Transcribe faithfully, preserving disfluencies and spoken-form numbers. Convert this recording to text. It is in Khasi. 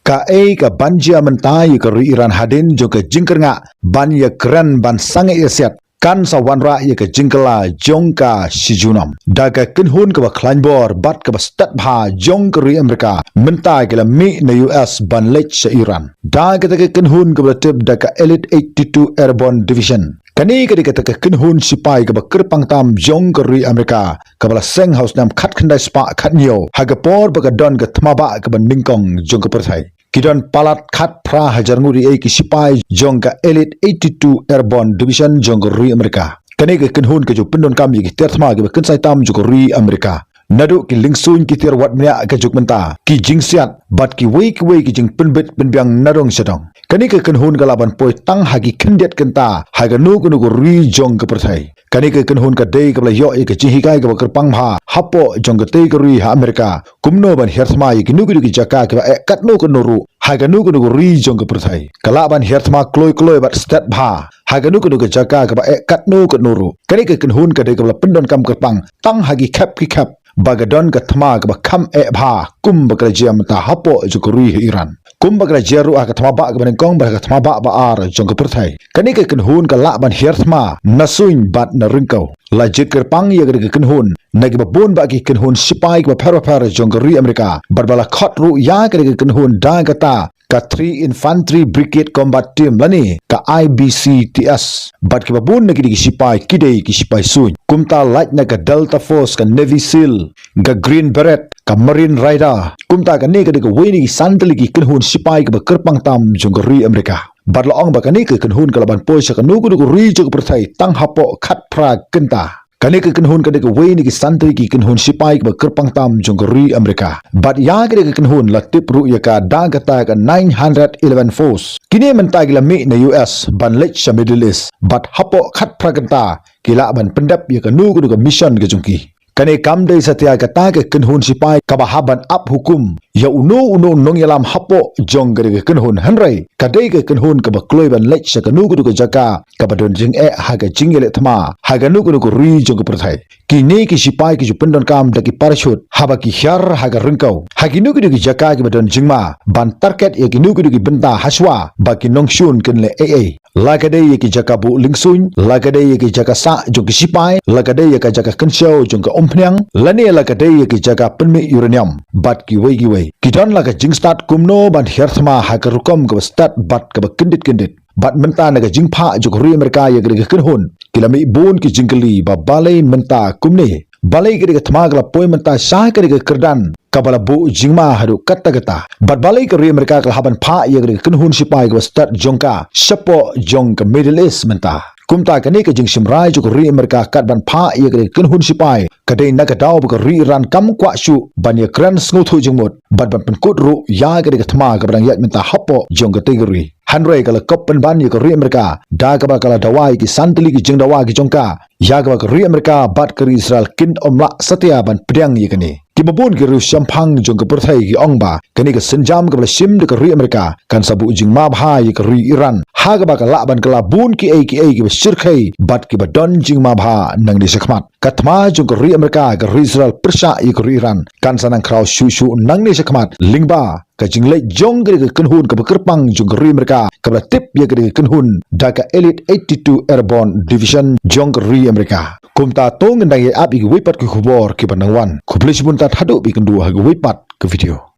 Kaei kaban jia mynta ïa ka ri Iran hadien jong ka jingkyrngah ban ïakren ban sangeh ïasiat kan sa wanrah ïa ka jingkylla jong ka shi junom. Da ka kynhun kaba khlaiñ bor bad kaba stet bha jong ka ri Amerika mynta ki la mih na U S ban leit sha Iran. Da kata ka kynhun kaba la tip da ka Elite eighty-two Airborne Division. Kane ka dei kata ka kynhun sipai kaba kyrpang tam jong ka ri Amerika kaba la seng ha u snem khatkhyndai spah khathynñiew ha ka por ba ka don ka thma bah kaba nyngkong jong ka pyrthei. Ki don palat khatphra hajar ngut ïa ki sipai jong ka Elite eighty-two Airborne Division jong ka ri Amerika. Kane ka kynhun ka ju pyndonkam ïa ki tiar thma kiba kynsai tam jong ka ri Amerika. Naduh ki liengsuiñ, ki tiar wad bniah ka juk mynta, ki jingsiat bad kiwei kiwei ki jingpynbit pynbiang na dong sha dong. Kane ka kynhun ka lah ban poi tang ha ki khyndiat kynta ha kano kano ka ri jong ka pyrthei. Kane ka kynhun ka dei kaba la ïoh ïa ka jinghikai kaba kyrpang bha hapoh jong katei ka ri ha Amerika kumno ban hiar thma ïa kino kino ki jaka kiba eh katno katno ruh ha kano kano ka ri jong ka pyrthei. Ka lah ban hiar thma kloi kloi bad stet bha ha kano kano ka jaka kiba eh katno katno ruh. Kane ka kynhun ka dei kaba la pyndonkam kyrpang tang ha ki khep ki khep ba ka don ka thma kaba kham eh bha kumba ka la jia mynta hapoh jong ka ri ha Iran, kumba ka la jia ruh ha ka thma bah kaba nyngkong bad ha ka thma bah ba ar jong ka pyrthei. Kane ka kynhun ka lah ban hiar thma na suiñ bad na ryngkew. La jied kyrpang ïa kane ka kynhun na kiba bun bah ki kynhun sipai kiba pher bapher jong ka ri Amerika bad ba la khot ruh ïa kane ka kynhun da kata ka Three Infantry Brigade Combat Team lane ka I B C T S. Bad kiba bun na kine ki sipai ki dei ki sipai suiñ. Kumta lait na ka Delta Force, ka Navy SEAL, ka Green Beret, ka Marine Raider. Kumta kane ka dei kawei na ki san tylli ki kynhun sipai kaba kyrpang tam jong ka ri Amerika. Bad la ong ba kane ka kynhun ka lah ban poi sha kano kano ka ri jong ka pyrthei tang hapoh khatphra kynta. Kane ka kynhun ka dei kawei na ki san tylli ki kynhun sipai kaba kyrpang tam jong ka ri Amerika. Bad ïa kane ka kynhun la tip ruh ïa ka da kata ka nine hundred eleven Force. Kine mynta ki la mih na U S ban leit sha Middle East bad hapoh khatphra kynta ki lah ban pyndep ïa kano kano ka mission ka jong ki. Kane kam dei satia kata ka kynhun sipai kaba hap ban ap hukum ïa uno uno u nongïalam hapoh jong kane ka kynhun, hynrei ka dei ka kynhun kaba kloi ban leit sha kano kano ka jaka kaba don jingeh ha ka jingïaleh thma ha kano kano ka ri jong ka pyrthei. Kine ki sipai ki ju pyndonkam da ki parachute haba ki hiar ha ka ryngkew ha kino kino ki jaka kiba don jingma ban target ïa kino kino ki bynta hashwa ba ki nongshun kin leh ei ei. La ka dei ïa ki jaka buh liengsuiñ, la ka dei ïa ki jaka sah jong ki sipai, la ka dei ïa ka jaka kynshew jong ka umphniang, lane la ka dei ïa ki jaka pynmih uranium bad kiwei kiwei. Ki don la ka jingstad kumno ban hiar thma ha ka rukom kaba stad bad kaba kyndit kyndit. Bad mynta na ka jingphah jong ka ri Amerika ïa kane ka kynhun, ki la mih bun ki jingkylli ba balei mynta kumne. Balei kane ka thma ka la poi mynta sha kane ka kyrdan kaba la buh jingma haduh katta katta. Bad balei ka ri Amerika ka la hap ban phah ïa kane ka kynhun sipai kaba stad jong ka shapoh jong ka Middle East mynta. Kumta kane ka jingshim rai jong ka ri Amerika kat ban phah ïa kane ka kynhun sipai ka dei na ka daw ba ka ri Iran kam kwah shuh ban ïakren sngewthuh jingmut bad ban pynkut ruh ïa kane ka thma kaba dang ïaid mynta hapoh jong katei ka ri. Hynrei ka la kop pynban ïa ka ri Amerika da kaba ka la dawa ïa ki san tylli ki jingdawa ki jong ka, ïa kaba ka ri Amerika bad ka ri Israel kin ym lah satia ban pdiang ïa kane. Kiba bun ki riewshemphang jong ka pyrthei ki ong ba kane ka sienjam kaba la shim da ka ri Amerika kan sa buh jingma bha ïa ka ri Iran ha kaba ka lah ban kylla bun kiei kiei kiba shyrkhei bad kiba don jingma bha nangne shakhmat. Ka thma jong ka ri Amerika, ka ri Israel pyrshah ïa ka ri Iran kan sa nang khraw shuh shuh nangne shakhmat lyngba ka jingleit jong kane ka kynhun kaba kyrpang jong ka ri Amerika kaba la tip ïa kane ka kynhun da ka Elite eighty-two Airborne Division jong ka ri Amerika. Kumta to ngin dang ïa ap ïa kiwei pat ki khubor kiba nang wan. Khublei shibun tad haduh ba ïakynduh ha kiwei pat ki video.